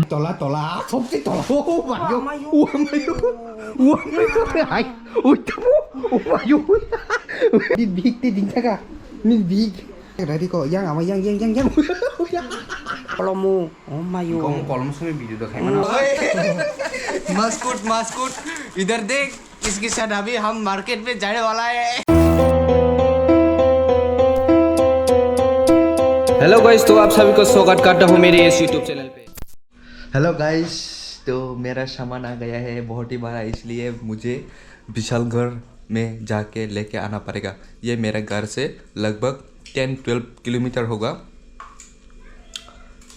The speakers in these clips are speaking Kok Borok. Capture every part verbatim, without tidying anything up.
Tola, tola, sopsi tola. Oh, mayo. Oh, mayo. Oh, mayo. Hai. Ui, tamo. Oh, mayo. Ni big te ding taka. Ni big. Ready ko, yang ama yang, yang, yang, yang. Kolomu. Oh, mayo. Kamu kolom sumi video do khaimano. Maskut, maskut. Idhar dekh. इसके साथ अभी हम मार्केट में जाने वाला है। Hello guys, तो आप सभी को स्वागत करता हूँ मेरे इस YouTube चैनल पे। हेलो गाइस, तो मेरा सामान आ गया है बहुत ही बड़ा, इसलिए मुझे विशालगढ़ में जाके लेके आना पड़ेगा। ये मेरा घर से लगभग टेन ट्वेल्व किलोमीटर होगा।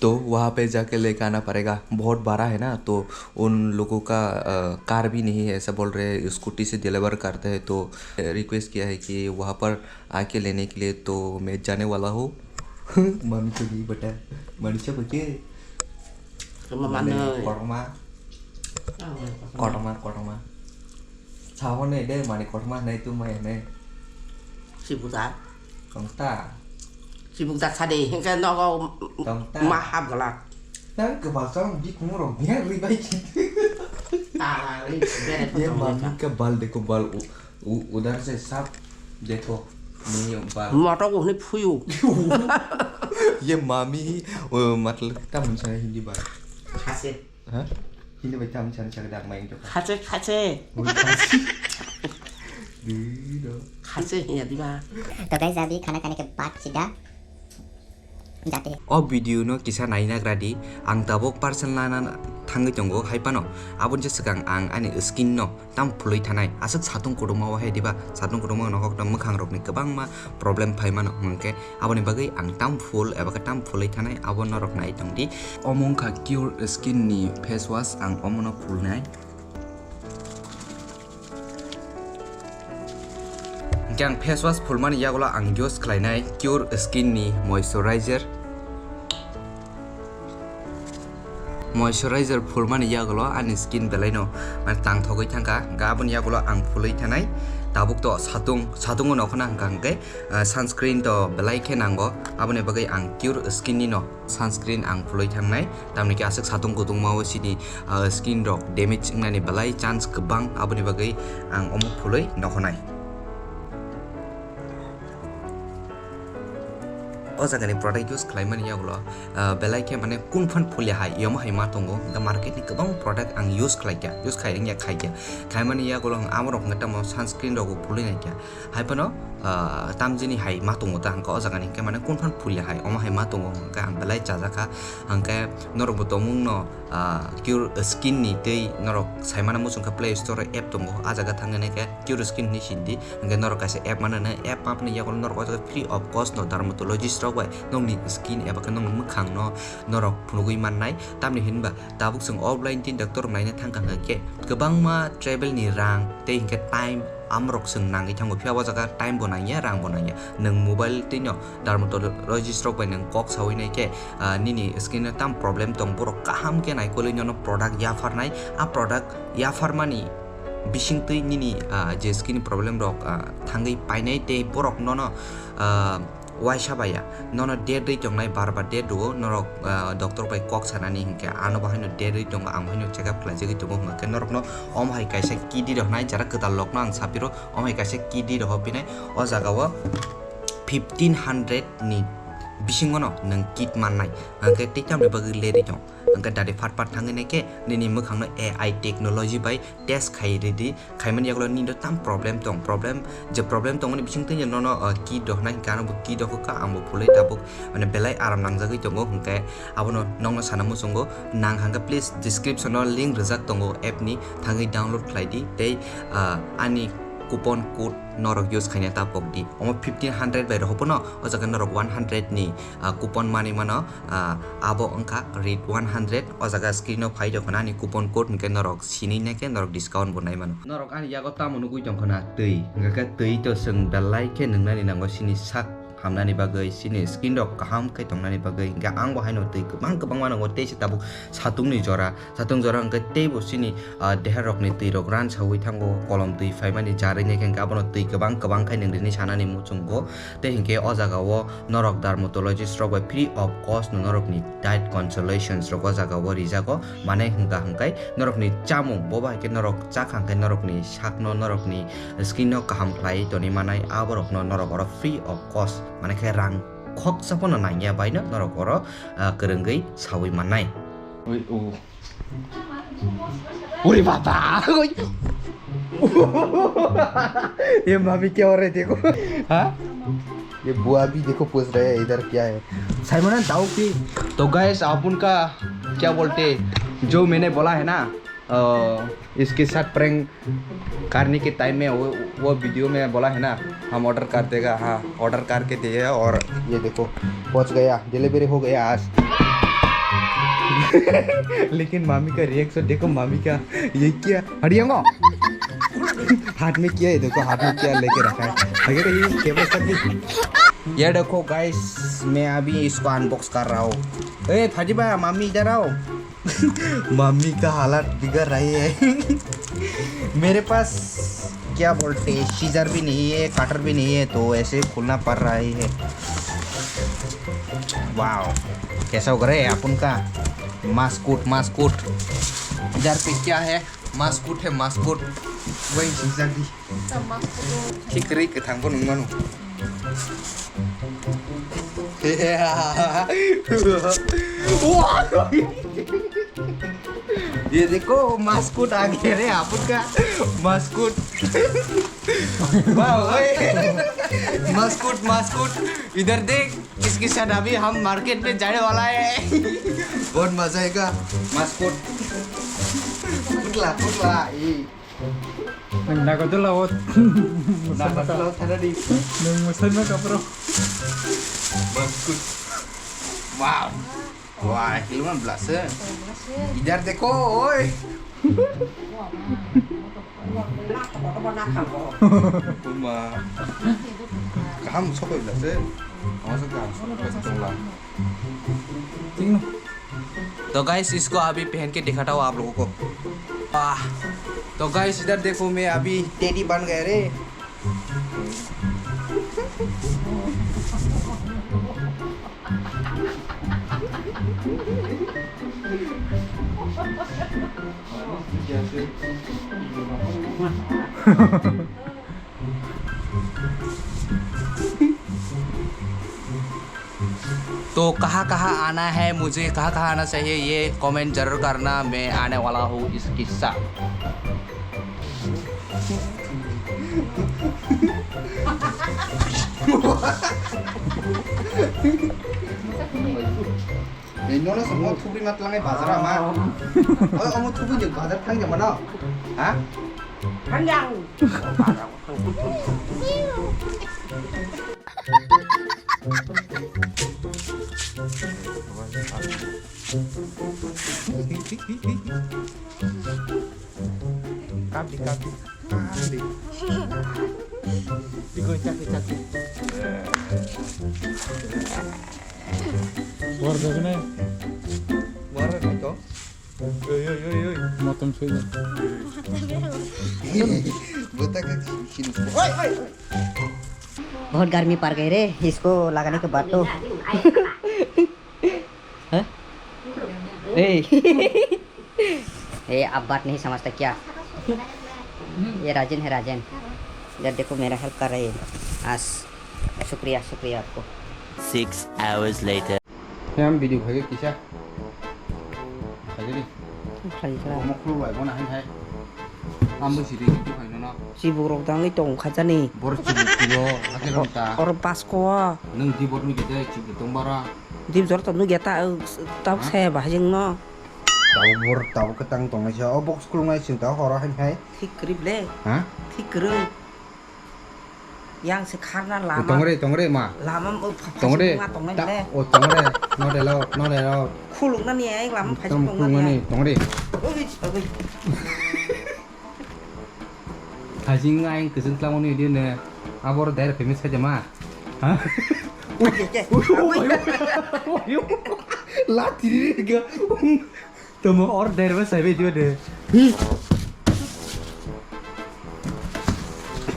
तो वहाँ पे जाके लेके आना पड़ेगा। बहुत बड़ा है ना, तो उन लोगों का, अ, कार भी नहीं है, ऐसा बोल रहे हैं, स्कूटी से डिलीवर करते हैं। तो रिक्वेस्ट किया है कि वहाँ पर आके लेने के लिए, तो मैं जाने वाला हूँ। Mami ko di bata, mani siapa ke? Sama mana? Korma. Korma, korma. Sawa ne de, mani korma ne tu mai ne. Sibuta. Tongta. Sibuk dak sadi, hingke nogo Tongta. Ma hap galak. Tang kebal tang di kumuro biar ribai gitu. Tala ri, bere Ye photo mami ka bal dekho bal u, u, udhar se sab dekho. Nahi bal. Moto ko huni phuyu. Ye mami, uh, matlab tam sa Hindi bal. Hase. Ha? Hindi bai tam chan chak dak mai to. Khache, khache. Ui, khache. Di do. Khache hiya diba. To guys, abhi khana khane ke baad sida jate hain. O video no kisa naina gradi, ang tabuk parcel lana thangwi tongo, hai phano aboni je swkang ang ani skin no tam phulwi thanai, aswk satung kuduma o hai diba, satung kuduma nokok no mwkhang rokni kwbangma problem phai mano, hwnkhe aboni bagwi ang tam phul eba khe tam phulwi thanai, abo norok nai tongdi. Omo wngkha Cure Skin ni face wash, ang omono phulnai. Hwnkhe ang face wash phulmani yagulo ang use khlainai Cure Skin ni moisturizer. Moisturizer phulmani yagulo ani skin belaino, mane, tangthogwi thangkha, hwnkhe aboni yagulo ang phulwi thanai. Tabuk to satung, satungo nokhona hwnkha hwnkhe, ah, sunscreen to belai khe nango, aboni bagwi ang Cure Skin ni no sunscreen ang phulwi thangnai, tamni khe aswk satung kutungma o chini, ah, skin rok damage wngnani belai chance kwbang, aboni bagwi ang omo phulwi nokhonai. O jagani product use khlaimani yagulo, ah, belai khe mane kunphan phulia hai, yomo hai ma tongo, hwnkhe market ni kwbang product ang use khlaikha, use khai wngya khaikha, khaimani yagulo ang amorok hwnkhe tamo sunscreen rokbo phulwi naikha. Hai phano, ah, tamjini hai ma tongo ta hwnkhe o jagani hwnkhe mane kunphan phulia hai, omo hai ma tongo hwnkhe ang belai chajakha. Hwnkhe norokbo tongmungno, ah, Cure Skin ni tei norok saimano muchungkha Play Store o app tongo, ah jaga thangwi naikhe Cure Skin hinwi sindi, hwnkhe norok kaisa app mano, app mapni yagulo norok o jaga free of cost no dermatologist rok bai nokni skin eba khe nokni mwkhangno norok phunugwi mannai. Tamni hinba tabuk chwng offline tin doctor rok naina thangkha hwnkhe kwbangma travel ni rang tei hwnkhe time amorok chwng nangwi thango, phiya o jaga time bo nangya, rang bo nangya. Nwng mobile twi no dermatologist rok bai nwng kok sawi nai khe, ah, nini skin o tam problem tong, borok kaham khe naikolwi nono product yapharnai. A product yapharmani bisingtwi nini, ah, je skin problem rok, ah, thangwi painai tei borok nono, ah, waisa baya, nono date rwi tongnai, bar bar date rwo, norok, ah, doctor bai kok sanani hinkhe ano bo haino date rwi tongo, ang haino check up khlaijagwi tongo, hwnkhe norokno omo hai kaisa kit rw hwnai, jara kwtal lokno ang sapiro, omo hai kaisa kit rw hopinai, o jaga o fifteen hundred ni bisingo no nwng kit mannai, hwnkhe tei tamni bagwi lerwi tong, hwnkhe dadi phat phat thangwi naikhe nini mwkhangno A I technology bai test khai ridi, khaimani yagulo nini tam problem tong, problem, je problem tongmani bisingtwi nono, uh, kit rok hwnai hwnkhe ano bo kit rok kha, ang bo phulwi tabuk, mane, belai aram nangjagwi tongo, hwnkhe abono nokno sana muchungo, nang hwnkhe please description o link rijak tongo app ni, thangwi download khlai di tei, uh, ani coupon code norok use khaina ta pok di. Omo fifteen hundred bai rohor phano o jaga norok one hundred ni, ah, coupon manwi mano, ah, abo wngkha rate one hundred. O jaga screen o phai rok ani coupon code hwnkhe norok sinwi naikhe norok discount bo nai mano. Norok ani yago tamo nugwi tongkha na twi, hwnkhe twi to chwng belai khe nwngnani nango chini sak hamnani bagwi, chini skin rok kaham khe tongnani bagwi. Hinkhe ang bo haino twi kwbang kwbangma nango, tei se tabuk satungni jora, satung jora hinkhe teibo chini, ah, deha rokni twi rok ransawi thango, kolom twi phaimani jarwi nai khe hinkhe abono twi kwbang kwbang khai nwng rini sanani muchungo. Tei hinkhe o jaga o norok dermatologist rok bai free of cost no norokni diet consultations rok o jaga o rijago, mane hwnkha hwnkhe norokni chamung bo bai khe norok chakha hwnkhe norokni sakno norokni skin no kaham khlai toni manai, aborokno norok oro free of cost, mane khe rang khoksa phano nangya bai no norok oro, ah, kwrwngwi sawi mannai. Oi, o. Uri baba! Oi. ये मम्मी क्या हो रही देखो। हाँ? ये बुआ भी देखो पूछ रहे हैं इधर क्या है। साइमन दाऊ की। तो गाइस, आप उनका क्या बोलते, जो मैंने बोला है ना, अ, इसके साथ प्रैंक करने के टाइम में वो, वो वीडियो में बोला है ना, हम ऑर्डर कर देगा, हाँ, ऑर्डर करके दिए और ये देखो, पहुंच गया, डिलीवरी हो गया आज। लेकिन मामी का रिएक्शन देखो, मामी का, ये क्या, हटिएंगो। हाथ में क्या है, देखो, हाथ में क्या लेके रखा है। अगर ये कैमरा साथ भी। ये देखो गाइस, मैं अभी इसको अनबॉक्स कर रहा हूँ। ए, फजीबा, मामी इधर आओ। मम्मी का हालत बिगड़ रही है। मेरे पास क्या बोलते हैं, सीजर भी नहीं है, कटर भी नहीं है, तो ऐसे खोलना पड़ रहा है। वाओ, कैसा हो रहा है अपन का मास्कुट, मास्कुट। इधर पे क्या है? मास्कुट है, मास्कुट। वही सीजर भी। Thik kwrwi kwthangbo nung mano. ये देखो, मास्कुट आ गया रे, आपका मास्कुट। वाह, ओए। मास्कुट, मास्कुट, इधर देख, इसके साथ अभी हम मार्केट में जाने वाला है। बहुत मजा आएगा। मास्कुट। पुतला, पुतला, ये। Nang nago dula o. Nago dula o, thana di. Nang musai ma kapro. Bagus. Wow. Wah, hilman blase. Idar deko, oi. Uma. Kaham sokoi blase. Ama sa kaham sokoi blase tongla. Tingno. तो गाइस, इसको अभी पहन के दिखाता हूँ आप लोगों को। वाह। तो गाइस, इधर देखो, मैं अभी टेडी बन गया रे। तो कहाँ कहाँ आना है, मुझे कहाँ कहाँ आना चाहिए, ये कमेंट जरूर करना, मैं आने वाला हूँ इसके साथ। Ei, nono se mo thubri ma tlangai bazar ama. Oi, omo thubri ni bazar thang jama no? Ha? Thang jang. Kapdi, kapdi. Kapdi. Bigoi chakri, chakri. Warga kene. Warga kene to. Oi, oi, oi, oi. Motom sui. Bota ka sini. Oi, oi, oi. बहुत गर्मी पड़ गई रे, इसको लगाने के बाद तो। हैं? ए। ए, आप बात नहीं समझता क्या? ये राजन है, राजन। इधर देखो, मेरा हेल्प कर रहे हैं। आज शुक्रिया, शुक्रिया आपको। Six hours later. Yang video khayo kisa. Khayo ni. Khayo kha. Omo khuluk bai bono hai hai. Ambo siri khayo no no. Chibuk rok dangwi tong kha jani. Bor chibuk khulo, hakhe rom ta. Oro basko. Nung di bor ni kete chibuk tong bara. Di bor to nugya ta, ta saya bahai jeng no. Tabuk bor, tabuk ketang tongnai sa. O box khulungnai sing ta horo hai hai. Thik kwrwi ble. Ha? Thik kwrwi. Yang se kharna lama. Tongre, tongre ma. Lama o pha-, tongre. Phaising ma tongnai ble. O tongre. Nore lo, nore lo. Khulukna ni yang lama phaising tongnai. Tongre. Oi, oi. Phaising ayang kwchwng tlamoni di ne. Abor dair famous khaide ma. Ha? Lati ga. Tamo order ba sabe dia de.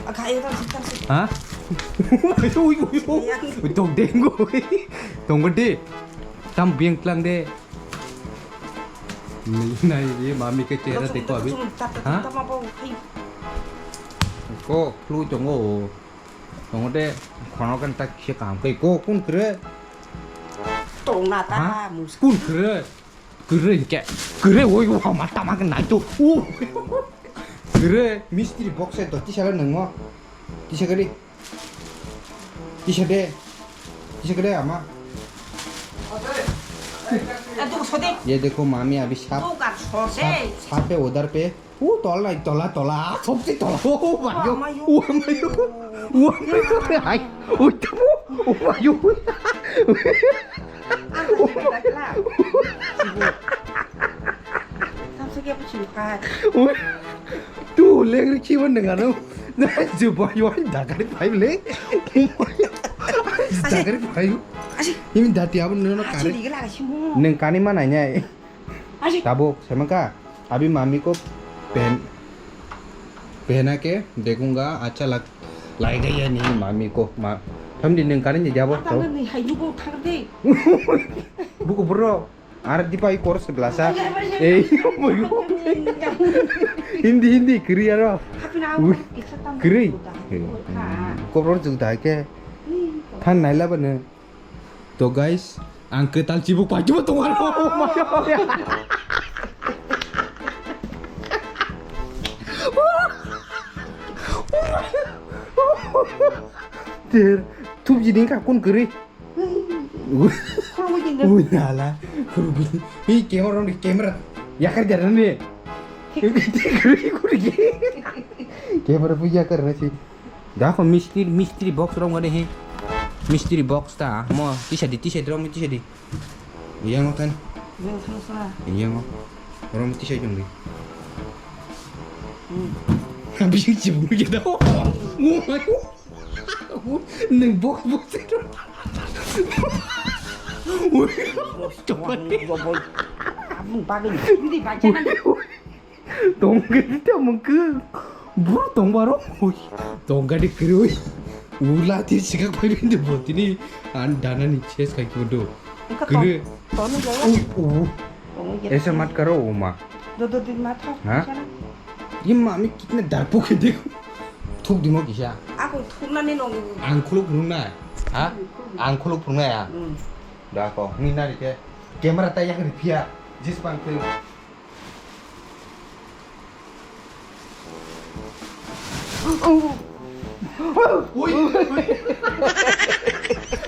Akai ta sita sita. Ha? Ui, ui, ui. Ui, tong denggo. Tong gede. Tam biang tlang de. Nai, nai, ye mami ke chera dekho abhi. Ha? Ko flu tongo. Tongo de, khono kan tak khe kam kai ko kun kre. Tong na ta. Ha? Kun kre. Kre ke. Kre oi wa mata ma ke nai to. U. Kre mistri box e to tisa le nangmo. Tisa kari. Tisa de. Tisa kari ama. ये देखो मामी अभी साफ, साफ, साफ है उधर पे। ऊ, tola, tola, tola, sobse tola. Oh, mayo. Oh, mayo. Oh, mayo. Hai. Ui, tamo. Oh, mayo. Ui. Tu lengri chibo nengano. Na, je boyo, dagari pai le. Oh, mayo. Dagari pai. Imi dati abo nono kare. Neng kani mana nyai. Tabuk, semangka, abi mami ko pen, pehna ke dekungga, acha lag, laiga ya ni mami ko, ma, family neng kani ni jabo tau. Buku bro, ar dipa i koros ke belasa. Ei, Hindi, Hindi, kiri aro. Kiri. Kobror juda ke. Than naila bane. To guys, ang kwtal chibuk pai chuma tongo. Ter, thup jiding ka kun kwrwi. Ui nala, kwrwi. Hi camera ni camera. Yakar jaran ni. Kwrwi kwrwi. Camera bu yakar na si. Dakho mistri, mistri box rok mane he. Mistri box ta mo tisa di, tisa di, rok tisa di. Yang otan. Yang sana sana. Yang o. Rok tisa jong di. Hmm. Habis si bulu kita. Oh my. Neng box box itu. Woi. Coba. Abang pakai. Ini baca kan. Tong gadi ta mungkhe. Bro tong baro. Ui. Tong gadi kwrwi. Ula ti sikak phai bindi botini. An dana ni ses khai kibo do. Kwrwi. Tonu jaya. Ui u. Tonu jaya. Aisa mat karo uma. Do do din mat ha. Ha? Ye mami kitne darpo khe dekho. Thuk dimo kisa. Ako thukna ni nong. Ang khuluk rung na. Ha? Ang khuluk rung na ya. Hmm. Da ko. Ni na ri ke. Camera ta yak ri phia. Jis pang te. Ui, ui.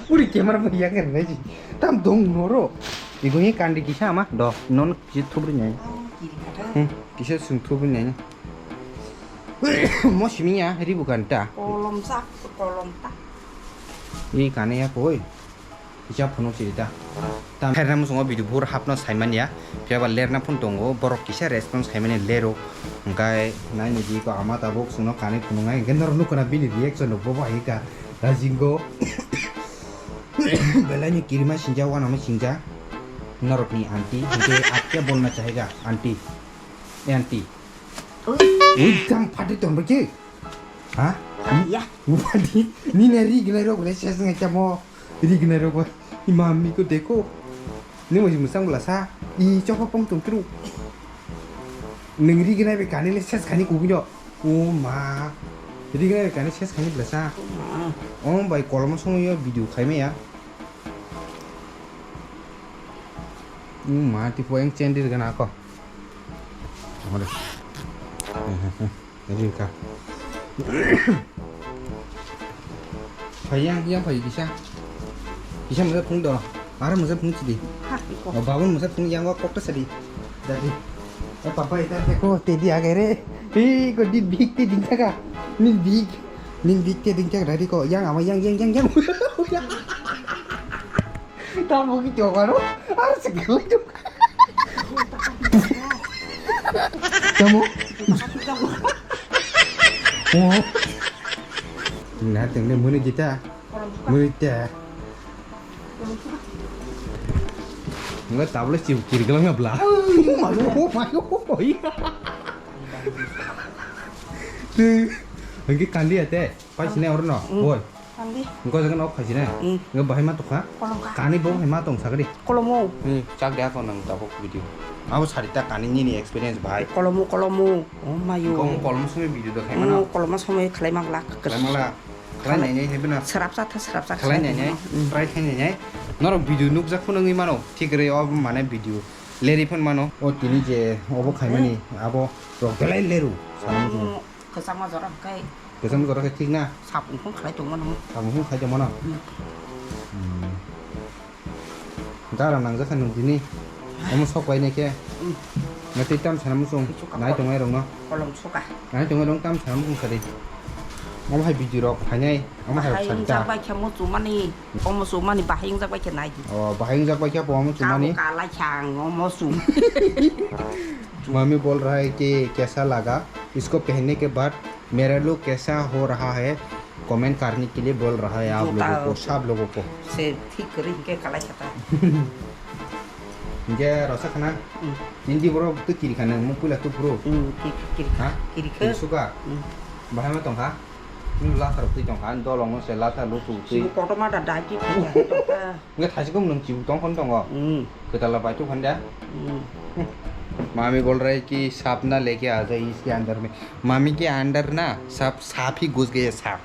Uri camera mo yak ri na ji. Tam dong noro. Igo ye kandi kisa ama. Do. Non kisa thubri nyai. Hmm. Kisa sung thubri nyai. Mo simi ya, ribu kan ta. Kolom sak, kolom ta. Ni kane ya koi. Kisa phunuk si ta. Tam pherna musungo video bur hapno saimanya. Phiya ba lerna phun tongo, borok kisa response khaimani lero. Hingkai naini di ko ama tabuk sungno kane phunuk ngai. Hingke norok nukuna bini reaction rok bobo hai ka. Rajingo. Belai ni kirima sinja wana mo sinja. Norok ni aunty. Hingke akke bolna chahega aunty. Eh, aunty. Ui. Ui, tam phatri ton baki. Ha? Ya. Upadi. Ni na ri gnai rok le ses ngai tamo. Ri gnai rok ba. Imam mi ko deko. Ni mo musang bela sa. I chopa pong tung tru. Neng ri gnai be kani le ses kani kugi no. O ma. Ri gnai be kani ses kani bela sa. O bai kolom song yo video khai me ya. O ma ti po eng chen dir gana ko. Amore. Rinka. Phai yang, yang phai kisa. Kisa masa phung do. Ara masa phung sidi. Ha, iko. O babun masa phung yang kok ta sadi. Dadi. Eh papa ita te ko te di age re. Hi ko di big te ding taka. Nin big. Nin big te ding taka dadi ko. Yang ama yang yang yang yang. Tamo ki chokaro. Ar se gelo. Tamo. Oh. Na tengne muni jita. Muni te. Wngkha tabla chip kiriklang ya bla. Mayo, mayo, oi. Tei, hingke kandi ya te, pai sini oro no, Mm. boy. Kandi. Hingke jaga no khai sini. Mm. Hingke bahai ma tokha. Kolom kha. Kani bo hai ma tong sakri. Kolomo. Ni chak dia ko nang tabok video. Abo sarita kani nini experience bahai. Kolomo, kolomo. Oh mayo. Hingke omo kolom sumi video do khai mano. Oh, kolom sumi khlai mang lak. Khlai mang lak. Khlai nai nai hai bino. Srapsa tha, srapsa khlai nai nai. Mm. Try khai nai nai. Norok video nukjak phano wngwi mano. Thik ri o mane video. Leri phano mano. O tini je obo khaimani, abo rok belai leru. Sana muchung. Mm, kwchangma jora khe. Kwchangma jora khe thik na? Sap wngkhung khlai tongma nang. Sap wngkhung khlai tongma nang? Mm. Mm. Dara nangjak kha nung tini. Omo sok bai nai khe. Mm. Na tei tam sana muchung. Nai tongnai rok no. Kolom soka. Nai tongnai rok tam sana muchung sari. Omo hai video rok phainai. Omo hai rok sari ta. Bahai wngjakbai khe muchumani. Omo chumani bahai wngjakbai khe nai. O, bahai wngjakbai khe bo omo chumani. Kabo kalai khe ang omo chum. Mami bol raha hai ki kaisa laga. Isko pehnne ke baad मेरा लुक कैसा हो रहा है, कमेंट करने के लिए बोल रहा है आप लोगों को, सब लोगों को। Se thik kwrwi hwnkhe kalai kha ta. Hingke rosa khana, Mm. Hindi bro tu kiri khana, mung pula tu bro. Mm, ki-, kiri kha, Ha? Kiri kha. Kiri suka. Mm. Bahai ma tongkha? Ni lathar twi tongkha, ani dolong no se lathar lu tu twi. Sibu kotorma da dai ki kha tongkha. Hingke thaisukung nwng chibuk tong phano tongo. Hmm. Kwtal la bai tu phanda. Hmm. मामी बोल रहा है कि सांप ना लेके आ जाए इसके अंदर में। मामी के अंदर ना सांप, सांप ही घुस गया सांप।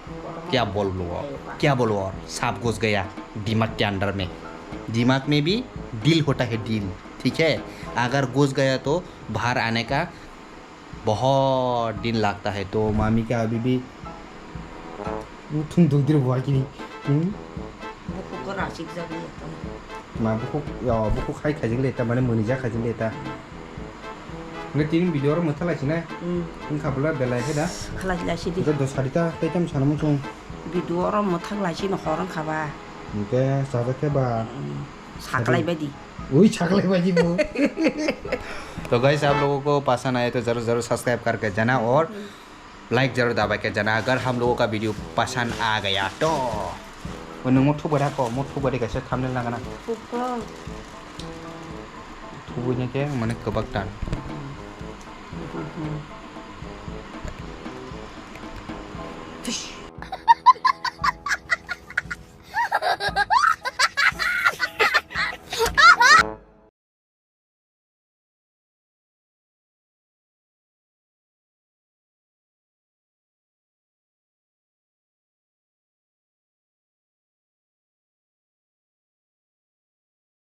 क्या बोल और, क्या बोल और? सांप घुस गया दिमाग के अंदर में। दिमाग में भी दिल होता है, दिल, ठीक है? अगर घुस गया तो बाहर आने का बहुत दिन लगता है, तो मामी का अभी भी उठूं दो दिन हुआ कि नहीं? Hmm? Bukhuk ko rasik jagwi ekdom. Ma bukhuk, ya, bukhuk hai khaijak le ta, mane mwnijak khaijak le ta. Nge tini video oro mwthak lai sinai. Hmm. Wngkha bwla belai khe da. Khalai lai sidi. Nge dos sari ta tei tam sana muchung. Video oro mwthak lai sini hor wngkha ba. Hingke sajak khe ba. Hmm. Saklai baidi. Ui, saklai baidi bo. तो गाइस, आप लोगों को पसंद आए तो जरूर जरूर सब्सक्राइब करके जाना और लाइक जरूर दबा के जाना अगर हम लोगों का वीडियो पसंद आ गया तो। O nwng mo thubari hako, mo thubari kaisa thumbnail nangana. Thubkha. Thubui nai khe mane kwbak tan. Hmm. Fish.